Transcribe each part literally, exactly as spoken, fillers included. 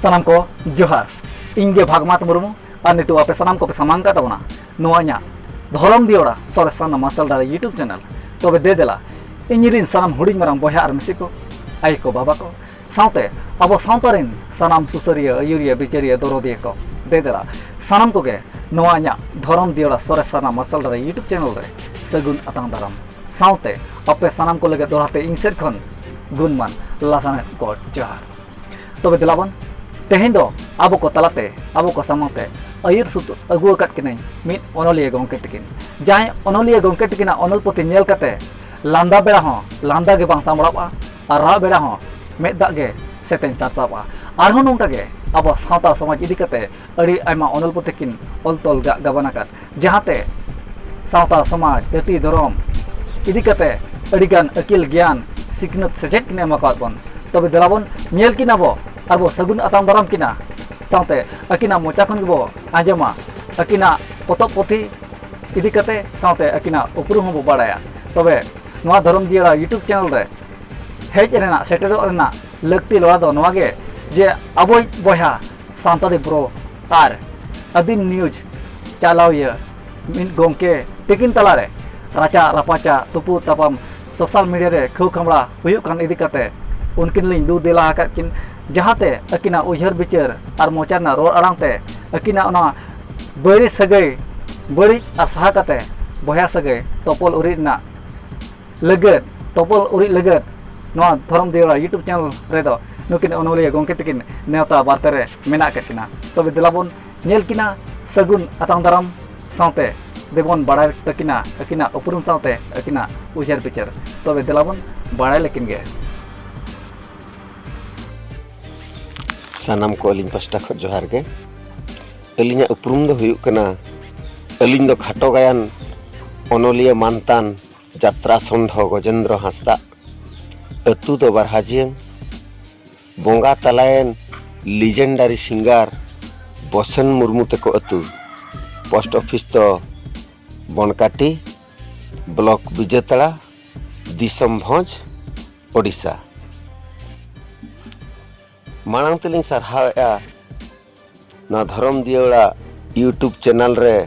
ᱥᱟᱱᱟᱢ ᱠᱚ ᱡᱚᱦᱟᱨ᱾ ᱤᱧ ᱜᱮ ᱵᱷᱟᱜᱽᱢᱟᱛ ᱢᱩᱨᱢᱩ, ᱟᱨ ᱱᱤᱛᱚᱜ ᱟᱯᱮ ᱥᱟᱱᱟᱢ ᱠᱚᱯᱮ ᱥᱟᱢᱟᱝ ᱠᱟᱜ ᱛᱟᱵᱚᱱᱟ ᱱᱚᱣᱟ ᱤᱧᱟᱹᱜ ᱫᱷᱚᱨᱚᱢ ᱫᱤᱭᱚᱲᱟ ᱥᱚᱨᱮᱥ ᱥᱟᱨᱱᱟ ᱢᱟᱨᱥᱟᱞ ᱰᱟᱦᱟᱨ YouTube ᱪᱮᱱᱮᱞ᱾ ᱛᱚᱵᱮ ᱫᱮ ᱫᱮᱞᱟ, ᱤᱧ ᱨᱤᱱ ᱥᱟᱱᱟᱢ ᱦᱩᱰᱤᱧ ᱢᱟᱨᱟᱝ ᱵᱚᱭᱦᱟ ᱟᱨ ᱢᱤᱥᱤ ᱠᱚ, ᱟᱭᱳ ᱠᱚ, ᱵᱟᱵᱟ ᱠᱚ, ᱥᱟᱶᱛᱮ ᱟᱵᱚ ᱥᱟᱶᱛᱟ ᱨᱤᱱ ᱥᱟᱱᱟᱢ ᱥᱩᱥᱟᱹᱨᱤᱭᱟᱹ, ᱟᱹᱭᱩᱨᱤᱭᱟᱹ, ᱵᱤᱪᱟᱹᱨᱤᱭᱟᱹ, ᱫᱚᱨᱚᱫᱤᱭᱟᱹ ᱠᱚ, ᱫᱮ ᱫᱮᱞᱟ, ᱥᱟᱱᱟᱢ ᱠᱚᱜᱮ ᱱᱚᱣᱟ ᱤᱧᱟᱹᱜ ᱫᱷᱚᱨᱚᱢ ᱫᱤᱭᱚᱲᱟ ᱥᱚᱨᱮᱥ ᱥᱟᱨᱱᱟ ᱢᱟᱨᱥᱟᱞ ᱰᱟᱦᱟᱨ YouTube ᱪᱮᱱᱮᱞ ᱨᱮ ᱥᱟᱹᱜᱩᱱ ᱟᱛᱟᱝ ᱫᱟᱨᱟᱢ᱾ ᱥᱟᱶᱛᱮ ᱟᱯᱮ ᱥᱟᱱᱟᱢ ᱠᱚ ᱞᱟᱹᱜᱤᱫ ᱫᱚᱲᱦᱟ ᱛᱮ ᱤᱧ ᱥᱮᱫ ᱠᱷᱚᱱ ᱜᱩᱱᱢᱟᱱ ᱞᱟᱥᱟᱲᱦᱮᱫ ᱜᱚᱰ ᱡᱚᱦᱟᱨ᱾ ᱛᱚᱵᱮ ᱫᱮᱞᱟ ᱵᱚᱱ, ᱛᱮᱦᱮᱧ ᱫᱚ ᱟᱵᱚ ᱠᱚ ᱛᱟᱞᱟᱛᱮ, ᱟᱵᱚ ᱠᱚ ᱥᱟᱢᱟᱝ ᱛᱮ ᱟᱹᱭᱩᱨ ᱥᱩᱛᱩᱜ ᱟᱹᱜᱩ ᱟᱠᱟᱫ ᱠᱤᱱᱟᱹᱧ ᱢᱤᱫ ᱚᱱᱚᱞᱤᱭᱟᱹ ᱜᱚᱢᱠᱮ ᱛᱟᱹᱠᱤᱱ, ᱡᱟᱦᱟᱸᱭ ᱚᱱᱚᱞᱤᱭᱟᱹ ᱜᱚᱢᱠᱮ ᱛᱟᱹᱠᱤᱱᱟᱜ ᱚᱱᱚᱞ ᱯᱩᱛᱷᱤ ᱧᱮᱞ ᱠᱟᱛᱮ ᱞᱟᱸᱫᱟ ᱵᱮᱲᱟ ᱦᱚᱸ ᱞᱟᱸᱫᱟ ᱜᱮ ᱵᱟᱝ ᱥᱟᱢᱵᱲᱟᱣᱜᱼᱟ, ᱟᱨ ᱨᱟᱜ ᱵᱮᱲᱟ ᱦᱚᱸ ᱢᱮᱫ ᱫᱟᱜ ᱜᱮ ᱥᱮᱛᱮᱧ ᱥᱟᱨᱥᱟᱣᱜᱼᱟ᱾ ᱟᱨᱦᱚᱸ ᱱᱚᱝᱠᱟ ᱜᱮ ᱟᱵᱚ ᱥᱟᱶᱛᱟ ᱥᱚᱢᱟᱡᱽ ᱤᱫᱤ ᱠᱟᱛᱮ ᱟᱹᱰᱤ ᱟᱭᱢᱟ ᱚᱱᱚᱞ ᱯᱩᱛᱷᱤ ᱠᱤᱱ ᱚᱞ ᱛᱚᱞ ᱜᱟᱜ ᱜᱟᱵᱟᱱ ᱟᱠᱟᱫ, ᱡᱟᱦᱟᱸᱛᱮ ᱥᱟᱶᱛᱟ ᱥᱚᱢᱟᱡᱽ, ᱡᱟᱹᱛᱤ, ᱫᱷᱚᱨᱚᱢ ᱤᱫᱤ ᱠᱟᱛᱮ ᱟᱹᱰᱤᱜᱟᱱ ᱟᱹᱠᱤᱞ ᱜᱮᱭᱟᱱ, ᱥᱤᱠᱷᱱᱟᱹᱛ, ᱥᱮᱪᱮᱫ ᱠᱤᱱ ᱮᱢ ᱟᱠᱟᱫ ᱵᱚᱱ᱾ ᱛᱚᱵᱮ ᱫᱮᱞᱟ ᱵᱚᱱ ᱧᱮᱞ ᱠᱤᱱᱟ ᱵᱚ, ᱟᱨ ᱵᱚ ᱥᱟᱹᱜᱩᱱ ᱟᱛᱟᱝ ᱫᱟᱨᱟᱢ ᱠᱤᱱᱟ, ᱥᱟᱶᱛᱮ ᱟᱹᱠᱤᱱᱟᱜ ᱢᱚᱪᱟ ᱠᱷᱚᱱ ᱜᱮᱵᱚ ᱟᱸᱡᱚᱢᱟ ᱟᱹᱠᱤᱱᱟᱜ ᱯᱚᱛᱚᱵ ᱯᱩᱛᱷᱤ ᱤᱫᱤ ᱠᱟᱛᱮ, ᱥᱟᱶᱛᱮ ᱟᱹᱠᱤᱱᱟᱜ ᱩᱯᱨᱩᱢ ᱦᱚᱸᱵᱚ ᱵᱟᱲᱟᱭᱟ᱾ ᱛᱚᱵᱮ ᱱᱚᱣᱟ ᱫᱷᱚᱨᱚᱢ ᱫᱤᱭᱟᱹᱲᱟ YouTube ᱪᱮᱱᱮᱞ ᱨᱮ ᱦᱮᱡ ᱨᱮᱱᱟᱜ, ᱥᱮᱴᱮᱨᱚᱜ ᱨᱮᱱᱟᱜ ᱞᱟᱹᱠᱛᱤ ᱞᱚᱲᱟ ᱫᱚ ᱱᱚᱣᱟ ᱜᱮ, ᱡᱮ ᱟᱵᱚᱭᱤᱡ ᱵᱚᱭᱦᱟ ᱥᱟᱱᱛᱟᱲᱤ ᱵᱨᱳ ᱟᱨ ᱟᱹᱫᱤᱢ ᱱᱤᱭᱩᱡᱽ ᱪᱟᱞᱟᱣᱤᱭᱟᱹ ᱢᱤᱫ ᱜᱚᱢᱠᱮ ᱛᱤᱠᱤᱱ ᱛᱟᱞᱟᱨᱮ ᱨᱟᱪᱟ ᱨᱟᱯᱟᱪᱟ, ᱛᱩᱯᱩ ᱛᱟᱯᱟᱢ, ᱥᱳᱥᱟᱞ ᱢᱤᱰᱤᱭᱟ ᱨᱮ ᱠᱷᱟᱹᱣ ᱠᱷᱟᱢᱲᱟ ᱦᱩᱭᱩᱜ ᱠᱟᱱ ᱤᱫᱤ ᱠᱟᱛᱮ ᱩᱱᱠᱤᱱ ᱞᱤᱧ ᱫᱩ ᱫᱮᱞᱟ ᱟᱠᱟᱫ ᱠᱤᱱ, ᱡᱟᱦᱟᱸᱛᱮ ᱟᱹᱠᱤᱱᱟᱜ ᱩᱭᱦᱟᱹᱨ ᱵᱤᱪᱟᱹᱨ ᱟᱨ ᱢᱚᱪᱟ ᱨᱮᱱᱟᱜ ᱨᱚᱲ ᱟᱲᱟᱝ ᱛᱮ ᱟᱹᱠᱤᱱᱟᱜ ᱚᱱᱟ ᱵᱟᱹᱭᱨᱤ ᱥᱟᱹᱜᱟᱹᱭ ᱵᱟᱹᱲᱤᱡ ᱟᱨ ᱥᱟᱦᱟ ᱠᱟᱛᱮ ᱵᱚᱭᱦᱟ ᱥᱟᱹᱜᱟᱹᱭ ᱛᱚᱯᱚᱞ ᱩᱨᱤᱡ ᱨᱮᱱᱟᱜ ᱞᱟᱹᱜᱤᱫ, ᱛᱚᱯᱚᱞ ᱩᱨᱤᱡ ᱞᱟᱹᱜᱤᱫ ᱱᱚᱣᱟ ᱫᱷᱚᱨᱚᱢ ᱫᱤᱭᱟᱹᱲᱟ YouTube ᱪᱮᱱᱮᱞ ᱨᱮᱫᱚ ᱱᱩᱠᱤᱱ ᱚᱱᱚᱞᱤᱭᱟᱹ ᱜᱚᱢᱠᱮ ᱛᱟᱹᱠᱤᱱ ᱱᱮᱣᱛᱟ ᱵᱟᱨᱛᱮ ᱨᱮ ᱢᱮᱱᱟᱜ ᱟᱠᱟᱫ ᱠᱤᱱᱟ᱾ ᱛᱚᱵᱮ ᱫᱮᱞᱟ ᱵᱚᱱ ᱧᱮᱞ ᱠᱤᱱᱟ ᱥᱟᱹᱜᱩᱱ ᱟᱛᱟᱝ ᱫᱟᱨᱟᱢ, ᱥᱟᱶᱛᱮ ᱫᱮᱵᱚᱱ ᱵᱟᱲᱟᱭ ᱛᱟᱹᱠᱤᱱᱟ ᱟᱹᱠᱤᱱᱟᱜ ᱩᱯᱨᱩᱢ ᱥᱟᱶᱛᱮ ᱟᱹᱠᱤᱱᱟᱜ ᱩᱭᱦᱟᱹᱨ ᱵᱤᱪᱟᱹᱨ᱾ ᱛᱚᱵᱮ ᱫᱮᱞᱟ ᱵᱚᱱ ᱵᱟᱲᱟᱭ ᱞᱮᱠᱤᱱ ᱜᱮ᱾ ᱥᱟᱱᱟᱢ ᱠᱚ ᱟᱹᱞᱤᱧ ᱯᱟᱥᱴᱟ ᱠᱷᱚᱱ ᱡᱚᱦᱟᱨ ᱜᱮ᱾ ᱟᱹᱞᱤᱧᱟᱜ ᱩᱯᱨᱩᱢ ᱫᱚ ᱦᱩᱭᱩᱜ ᱠᱟᱱᱟ, ᱟᱹᱞᱤᱧ ᱫᱚ ᱠᱷᱟᱴᱚ ᱜᱟᱭᱟᱱ ᱚᱱᱚᱞᱤᱭᱟᱹ ᱢᱟᱱᱛᱟᱱ ᱡᱟᱛᱨᱟ ᱥᱚᱱᱰᱷᱚ ᱜᱚᱡᱮᱱᱫᱨᱚ ᱦᱟᱸᱥᱫᱟᱜ᱾ ᱟᱹᱛᱩ ᱫᱚ ᱵᱟᱨᱦᱟᱡᱤᱭᱟᱹᱝ᱾ ᱵᱚᱸᱜᱟ ᱛᱟᱞᱟᱭᱮᱱ ᱞᱤᱡᱮᱱᱰᱟᱨᱤ ᱥᱤᱝᱜᱟᱨ ᱵᱚᱥᱮᱱ ᱢᱩᱨᱢᱩ ᱛᱮᱠᱚ ᱟᱹᱛᱩ᱾ ᱯᱳᱥᱴ ᱚᱯᱷᱤᱥ ᱫᱚ ᱵᱚᱱᱠᱟᱴᱤ, ᱵᱞᱚᱠ ᱵᱤᱡᱮᱛᱟᱲᱟ, ᱫᱤᱥᱚᱢ ᱵᱷᱚᱸᱡᱽ, ᱳᱰᱤᱥᱟ᱾ ᱢᱟᱲᱟᱝ ᱛᱮᱞᱤᱧ ᱥᱟᱨᱦᱟᱣᱮᱫᱼᱟ ᱱᱚᱣᱟ ᱫᱷᱚᱨᱚᱢ ᱫᱤᱭᱟᱹᱲᱟ YouTube ᱪᱮᱱᱮᱞ ᱨᱮ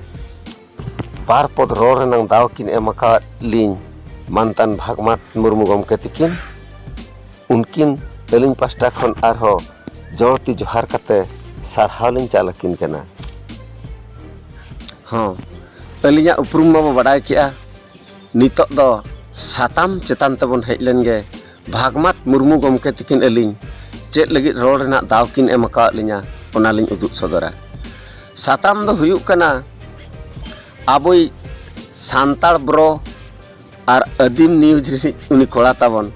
ᱵᱟᱨ ᱯᱚᱫ ᱨᱚᱲ ᱨᱮᱱᱟᱝ ᱫᱟᱣ ᱠᱤᱱ ᱮᱢ ᱟᱠᱟᱫ ᱞᱤᱧ ᱢᱟᱱᱛᱟᱱ ᱵᱷᱟᱜᱽᱢᱟᱛ ᱢᱩᱨᱢᱩ ᱜᱚᱢᱠᱮ ᱛᱤᱠᱤᱱ᱾ ᱩᱱᱠᱤᱱ ᱟᱹᱞᱤᱧ ᱯᱟᱥᱴᱟ ᱠᱷᱚᱱ ᱟᱨᱦᱚᱸ ᱡᱚᱲᱛᱤ ᱡᱚᱦᱟᱨ ᱠᱟᱛᱮ ᱥᱟᱨᱦᱟᱣ ᱞᱤᱧ ᱪᱟᱞ ᱟᱹᱠᱤᱱ ᱠᱟᱱᱟ᱾ ᱦᱚᱸ, ᱟᱹᱞᱤᱧᱟᱜ ᱩᱯᱨᱩᱢ ᱢᱟᱵᱚ ᱵᱟᱰᱟᱭ ᱠᱮᱜᱼᱟ᱾ ᱱᱤᱛᱚᱜ ᱫᱚ ᱥᱟᱛᱟᱢ ᱪᱮᱛᱟᱱ ᱛᱮᱵᱚᱱ ᱦᱮᱡ ᱞᱮᱱ ᱜᱮ᱾ ᱵᱷᱟᱜᱽᱢᱟᱛ ᱢᱩᱨᱢᱩ ᱜᱚᱢᱠᱮ ᱛᱤᱠᱤᱱ ᱟᱹᱞᱤᱧ ᱪᱮᱫ ᱞᱟᱹᱜᱤᱫ ᱨᱚᱲ ᱨᱮᱱᱟᱜ ᱫᱟᱣ ᱠᱤᱱ ᱮᱢ ᱟᱠᱟᱣᱟᱫ ᱞᱤᱧᱟ, ᱚᱱᱟᱞᱤᱧ ᱩᱫᱩᱜ ᱥᱚᱫᱚᱨᱟ᱾ ᱥᱟᱛᱟᱢ ᱫᱚ ᱦᱩᱭᱩᱜ ᱠᱟᱱᱟ ᱟᱵᱚᱭᱤᱡ ᱥᱟᱱᱛᱟᱲ ᱵᱨᱚ ᱟᱨ ᱟᱹᱫᱤᱢ ᱱᱤᱭᱩᱡᱽ ᱨᱤᱱᱤᱡ ᱩᱱᱤ ᱠᱚᱲᱟ ᱛᱟᱵᱚᱱ,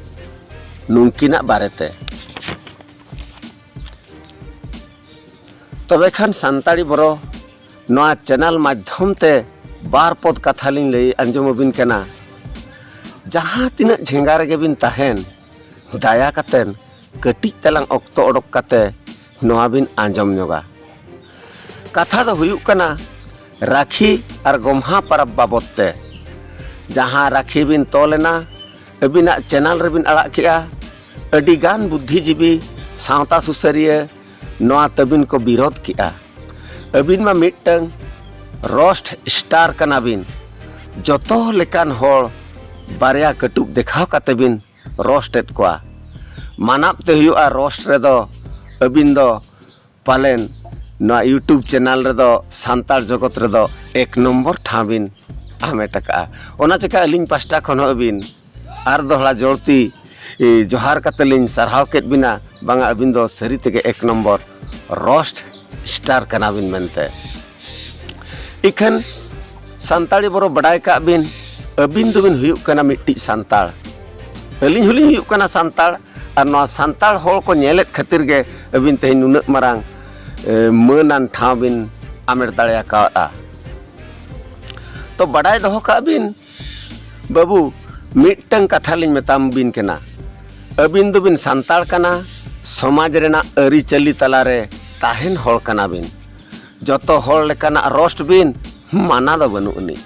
ᱱᱩᱝᱠᱤᱱᱟᱜ ᱵᱟᱨᱮᱛᱮ᱾ ᱛᱚᱵᱮ ᱠᱷᱟᱱ ᱥᱟᱱᱛᱟᱲᱤ ᱵᱨᱚ ᱱᱚᱣᱟ ᱪᱮᱱᱮᱞ ᱢᱟᱫᱽᱫᱷᱚᱢ ᱛᱮ ᱵᱟᱨ ᱯᱚᱫ ᱠᱟᱛᱷᱟ ᱞᱤᱧ ᱞᱟᱹᱭ ᱟᱸᱡᱚᱢ ᱟᱹᱵᱤᱱ ᱠᱟᱱᱟ᱾ ᱡᱟᱦᱟᱸ ᱛᱤᱱᱟᱹᱜ ᱡᱷᱮᱸᱜᱟ ᱨᱮᱜᱮ ᱵᱤᱱ ᱛᱟᱦᱮᱱ, ᱫᱟᱭᱟ ᱠᱟᱛᱮᱱ ᱠᱟᱹᱴᱤᱡ ᱛᱟᱞᱟᱝ ᱚᱠᱛᱚ ᱚᱰᱚᱠ ᱠᱟᱛᱮ ᱱᱚᱣᱟ ᱵᱤᱱ ᱟᱸᱡᱚᱢ ᱧᱚᱜᱟ᱾ ᱠᱟᱛᱷᱟ ᱫᱚ ᱦᱩᱭᱩᱜ ᱠᱟᱱᱟ ᱨᱟᱠᱷᱤ ᱟᱨ ᱜᱚᱢᱦᱟ ᱯᱟᱨᱟᱵᱽ ᱵᱟᱵᱚᱫ ᱛᱮ᱾ ᱡᱟᱦᱟᱸ ᱨᱟᱠᱷᱤ ᱵᱤᱱ ᱛᱚᱞ ᱮᱱᱟ, ᱟᱹᱵᱤᱱᱟᱜ ᱪᱮᱱᱮᱞ ᱨᱮᱵᱤᱱ ᱟᱲᱟᱜ ᱠᱮᱜᱼᱟ, ᱟᱹᱰᱤ ᱜᱟᱱ ᱵᱩᱫᱽᱫᱷᱤᱡᱤᱵᱤ, ᱥᱟᱶᱛᱟ ᱥᱩᱥᱟᱹᱨᱤᱭᱟᱹ ᱱᱚᱣᱟ ᱛᱟᱹᱵᱤᱱ ᱠᱚ ᱵᱤᱨᱳᱫᱷ ᱠᱮᱜᱼᱟ᱾ ᱟᱹᱵᱤᱱ ᱢᱟ ᱢᱤᱫᱴᱟᱝ ᱨᱳᱥᱴ ᱥᱴᱟᱨ ᱠᱟᱱᱟ ᱵᱤᱱ, ᱡᱚᱛᱚ ᱞᱮᱠᱟᱱ ᱦᱚᱲ ᱵᱟᱨᱭᱟ ᱠᱟᱹᱴᱩᱵ ᱫᱮᱠᱷᱟᱣ ᱠᱟᱛᱮ ᱵᱤᱱ ᱨᱳᱥᱴ ᱮᱫ ᱠᱚᱣᱟ᱾ ᱢᱟᱱᱟᱵ ᱛᱮ ᱦᱩᱭᱩᱜᱼᱟ, ᱨᱳᱥᱴ ᱨᱮᱫᱚ ᱟᱹᱵᱤᱱ ᱫᱚ ᱯᱟᱞᱮᱱ ᱱᱚᱣᱟ YouTube ᱪᱮᱱᱮᱞ ᱨᱮᱫᱚ ᱥᱟᱱᱛᱟᱲ ᱡᱚᱜᱚᱛ ᱨᱮᱫᱚ ᱮᱠ ᱱᱚᱢᱵᱚᱨ ᱴᱷᱟᱶ ᱵᱤᱱ ᱦᱟᱢᱮᱴ ᱟᱠᱟᱫᱼᱟ᱾ ᱚᱱᱟ ᱪᱤᱠᱟ ᱟᱹᱞᱤᱧ ᱯᱟᱥᱴᱟ ᱠᱷᱚᱱ ᱦᱚᱸ ᱟᱹᱵᱤᱱ ᱟᱨ ᱫᱚᱦᱲᱟ ᱡᱚᱲᱛᱤ, ᱮ, ᱡᱚᱦᱟᱨ ᱠᱟᱛᱮ ᱞᱤᱧ ᱥᱟᱨᱦᱟᱣ ᱠᱮᱫ ᱵᱤᱱᱟ, ᱵᱟᱝᱟ ᱟᱹᱵᱤᱱ ᱫᱚ ᱥᱟᱹᱨᱤ ᱛᱮᱜᱮ ᱮᱠ ᱱᱚᱢᱵᱚᱨ ᱨᱳᱥᱴ ᱥᱴᱟᱨ ᱠᱟᱱᱟ ᱵᱤᱱ ᱢᱮᱱᱛᱮ᱾ ᱤᱠᱷᱟᱹᱱ ᱥᱟᱱᱛᱟᱲᱤ ᱵᱨᱚ ᱵᱟᱰᱟᱭ ᱠᱟᱜ ᱵᱤᱱ, ᱟᱹᱵᱤᱱ ᱫᱚᱵᱤᱱ ᱦᱩᱭᱩᱜ ᱠᱟᱱᱟ ᱢᱤᱫᱴᱤᱡ ᱥᱟᱱᱛᱟᱲ, ᱟᱹᱞᱤᱧ ᱦᱚᱸᱞᱤᱧ ᱦᱩᱭᱩᱜ ᱠᱟᱱᱟ ᱥᱟᱱᱛᱟᱲ, ᱟᱨ ᱱᱚᱣᱟ ᱥᱟᱱᱛᱟᱲ ᱦᱚᱲ ᱠᱚ ᱧᱮᱞᱮᱫ ᱠᱷᱟᱹᱛᱤᱨ ᱜᱮ ᱟᱹᱵᱤᱱ ᱛᱮᱦᱮᱧ ᱱᱩᱱᱟᱹᱜ ᱢᱟᱨᱟᱝ, ᱮ, ᱢᱟᱹᱱᱟᱱ ᱴᱷᱟᱶ ᱵᱤᱱ ᱟᱢᱮᱴ ᱫᱟᱲᱮ ᱟᱠᱟᱣᱟᱫᱼᱟ᱾ ᱛᱚ ᱵᱟᱰᱟᱭ ᱫᱚᱦᱚ ᱠᱟᱜ ᱵᱤᱱ, ᱵᱟᱹᱵᱩ, ᱢᱤᱫᱴᱟᱝ ᱠᱟᱛᱷᱟ ᱞᱤᱧ ᱢᱮᱛᱟᱢ ᱵᱤᱱ ᱠᱟᱱᱟ, ᱟᱹᱵᱤᱱ ᱫᱚᱵᱤᱱ ᱥᱟᱱᱛᱟᱲ ᱠᱟᱱᱟ, ᱥᱚᱢᱟᱡᱽ ᱨᱮᱱᱟᱜ ᱟᱹᱨᱤᱪᱟᱹᱞᱤ ᱛᱟᱞᱟᱨᱮ ᱛᱟᱦᱮᱱ ᱦᱚᱲ ᱠᱟᱱᱟ ᱵᱤᱱ᱾ ᱡᱚᱛᱚ ᱦᱚᱲ ᱞᱮᱠᱟᱱᱟᱜ ᱨᱳᱥᱴ ᱵᱤᱱ, ᱢᱟᱱᱟ ᱫᱚ ᱵᱟᱹᱱᱩᱜ ᱟᱹᱱᱤᱡ᱾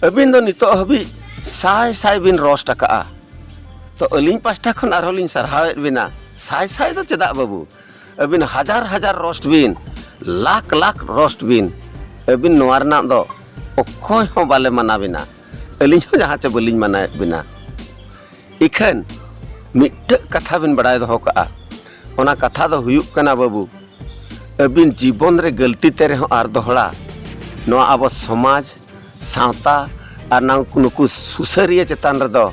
ᱟᱹᱵᱤᱱ ᱫᱚ ᱱᱤᱛᱚᱜ ᱦᱟᱹᱵᱤᱡ ᱥᱟᱭ ᱥᱟᱭ ᱵᱤᱱ ᱨᱳᱥᱴ ᱟᱠᱟᱜᱼᱟ᱾ ᱛᱚ ᱟᱹᱞᱤᱧ ᱯᱟᱥᱴᱟ ᱠᱷᱚᱱ ᱟᱨᱦᱚᱸ ᱞᱤᱧ ᱥᱟᱨᱦᱟᱣᱮᱫ ᱵᱤᱱᱟ᱾ ᱥᱟᱭ ᱥᱟᱭ ᱫᱚ ᱪᱮᱫᱟᱜ ᱵᱟᱹᱵᱩ, ᱟᱹᱵᱤᱱ ᱦᱟᱡᱟᱨ ᱦᱟᱡᱟᱨ ᱨᱳᱥᱴ ᱵᱤᱱ, ᱞᱟᱠᱷ ᱞᱟᱠᱷ ᱨᱳᱥᱴ ᱵᱤᱱ, ᱟᱹᱵᱤᱱ ᱱᱚᱣᱟ ᱨᱮᱱᱟᱜ ᱫᱚ ᱚᱠᱚᱭ ᱦᱚᱸ ᱵᱟᱞᱮ ᱢᱟᱱᱟ ᱵᱤᱱᱟ᱾ ᱟᱹᱞᱤᱧ ᱦᱚᱸ ᱡᱟᱦᱟᱸ ᱪᱮ ᱵᱟᱹᱞᱤᱧ ᱢᱟᱱᱟᱭᱮᱫ ᱵᱤᱱᱟ᱾ ᱤᱠᱷᱟᱹᱱ ᱢᱤᱫᱴᱟᱹᱜ ᱠᱟᱛᱷᱟ ᱵᱤᱱ ᱵᱟᱲᱟᱭ ᱫᱚᱦᱚ ᱠᱟᱜᱼᱟ, ᱚᱱᱟ ᱠᱟᱛᱷᱟ ᱫᱚ ᱦᱩᱭᱩᱜ ᱠᱟᱱᱟ ᱵᱟᱹᱵᱩ, ᱟᱹᱵᱤᱱ ᱡᱤᱵᱚᱱ ᱨᱮ ᱜᱟᱹᱞᱛᱤ ᱛᱮ ᱨᱮᱦᱚᱸ ᱟᱨ ᱫᱚᱦᱲᱟ ᱱᱚᱣᱟ ᱟᱵᱚ ᱥᱚᱢᱟᱡᱽ, ᱥᱟᱶᱛᱟ ᱟᱨ ᱱᱟᱝ-, ᱱᱩᱠᱩ ᱥᱩᱥᱟᱹᱨᱤᱭᱟᱹ ᱪᱮᱛᱟᱱ ᱨᱮᱫᱚ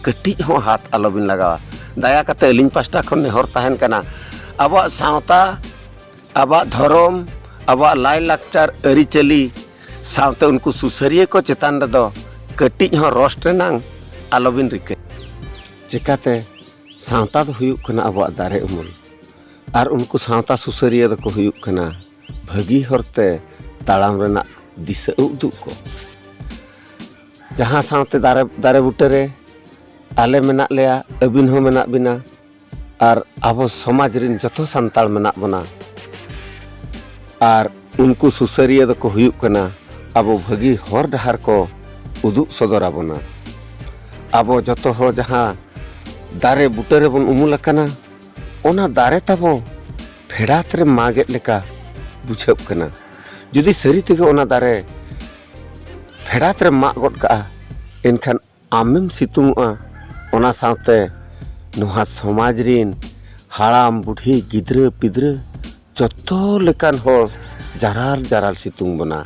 ᱠᱟᱹᱴᱤᱡ ᱦᱚᱸ ᱦᱟᱛ ᱟᱞᱚᱵᱤᱱ ᱞᱟᱜᱟᱣᱟ᱾ ᱫᱟᱭᱟ ᱠᱟᱛᱮ ᱟᱹᱞᱤᱧ ᱯᱟᱥᱴᱟ ᱠᱷᱚᱱ ᱱᱮᱦᱚᱨ ᱛᱟᱦᱮᱱ ᱠᱟᱱᱟ, ᱟᱵᱚᱣᱟᱜ ᱥᱟᱶᱛᱟ, ᱟᱵᱚᱣᱟᱜ ᱫᱷᱚᱨᱚᱢ, ᱟᱵᱚᱣᱟᱜ ᱞᱟᱭᱼᱞᱟᱠᱪᱟᱨ, ᱟᱹᱨᱤᱪᱟᱹᱞᱤ ᱥᱟᱶᱛᱮ ᱩᱱᱠᱩ ᱥᱩᱥᱟᱹᱨᱤᱭᱟᱹ ᱠᱚ ᱪᱮᱛᱟᱱ ᱨᱮᱫᱚ ᱠᱟᱹᱴᱤᱡ ᱦᱚᱸ ᱨᱳᱥᱴ ᱨᱮᱱᱟᱝ ᱟᱞᱚᱵᱤᱱ ᱨᱤᱠᱟᱹᱭᱟ᱾ ᱪᱮᱠᱟᱛᱮ ᱥᱟᱶᱛᱟ ᱫᱚ ᱦᱩᱭᱩᱜ ᱠᱟᱱᱟ ᱟᱵᱚᱣᱟᱜ ᱫᱟᱨᱮ ᱩᱢᱩᱞ, ᱟᱨ ᱩᱱᱠᱩ ᱥᱟᱶᱛᱟ ᱥᱩᱥᱟᱹᱨᱤᱭᱟᱹ ᱫᱚᱠᱚ ᱦᱩᱭᱩᱜ ᱠᱟᱱᱟ ᱵᱷᱟᱹᱜᱤ ᱦᱚᱨᱛᱮ ᱛᱟᱲᱟᱢ ᱨᱮᱱᱟᱜ ᱫᱤᱥᱟᱹ ᱩᱫᱩᱜ ᱠᱚ᱾ ᱡᱟᱦᱟᱸ ᱥᱟᱶᱛᱮ ᱫᱟᱨᱮ, ᱫᱟᱨᱮ ᱵᱩᱴᱟᱹᱨᱮ ᱟᱞᱮ ᱢᱮᱱᱟᱜ ᱞᱮᱭᱟ, ᱟᱹᱵᱤᱱ ᱦᱚᱸ ᱢᱮᱱᱟᱜ ᱵᱤᱱᱟ, ᱟᱨ ᱟᱵᱚ ᱥᱚᱢᱟᱡᱽ ᱨᱤᱱ ᱡᱚᱛᱚ ᱥᱟᱱᱛᱟᱲ ᱢᱮᱱᱟᱜ ᱵᱚᱱᱟ᱾ ᱟᱨ ᱩᱱᱠᱩ ᱥᱩᱥᱟᱹᱨᱤᱭᱟᱹ ᱫᱚᱠᱚ ᱦᱩᱭᱩᱜ ᱠᱟᱱᱟ ᱟᱵᱚ ᱵᱷᱟᱹᱜᱤ ᱦᱚᱨ ᱰᱟᱦᱟᱨ ᱠᱚ ᱩᱫᱩᱜ ᱥᱚᱫᱚᱨ ᱟᱵᱚᱱᱟ᱾ ᱟᱵᱚ ᱡᱚᱛᱚ ᱦᱚᱲ ᱡᱟᱦᱟᱸ ᱫᱟᱨᱮ ᱵᱩᱴᱟᱹ ᱨᱮᱵᱚᱱ ᱩᱢᱩᱞ ᱟᱠᱟᱱᱟ, ᱚᱱᱟ ᱫᱟᱨᱮ ᱛᱟᱵᱚ ᱯᱷᱮᱰᱟᱛ ᱨᱮ ᱢᱟᱜᱮᱫ ᱞᱮᱠᱟ ᱵᱩᱡᱷᱟᱹᱜ ᱠᱟᱱᱟ᱾ ᱡᱩᱫᱤ ᱥᱟᱹᱨᱤ ᱛᱮᱜᱮ ᱚᱱᱟ ᱫᱟᱨᱮ ᱯᱷᱮᱰᱟᱛ ᱨᱮᱢ ᱢᱟᱜ ᱜᱚᱫ ᱠᱟᱜᱼᱟ, ᱮᱱᱠᱷᱟᱱ ᱟᱢᱮᱢ ᱥᱤᱛᱩᱝᱚᱜᱼᱟ᱾ ᱚᱱᱟ ᱥᱟᱶᱛᱮ ᱱᱚᱣᱟ ᱥᱚᱢᱟᱡᱽ ᱨᱤᱱ ᱦᱟᱲᱟᱢ ᱵᱩᱰᱷᱤ, ᱜᱤᱫᱽᱨᱟᱹ ᱯᱤᱫᱽᱨᱟᱹ, ᱡᱚᱛᱚ ᱞᱮᱠᱟᱱ ᱦᱚᱲ ᱡᱟᱨᱟᱞ ᱡᱟᱨᱟᱞ ᱥᱤᱛᱩᱝ ᱵᱚᱱᱟ᱾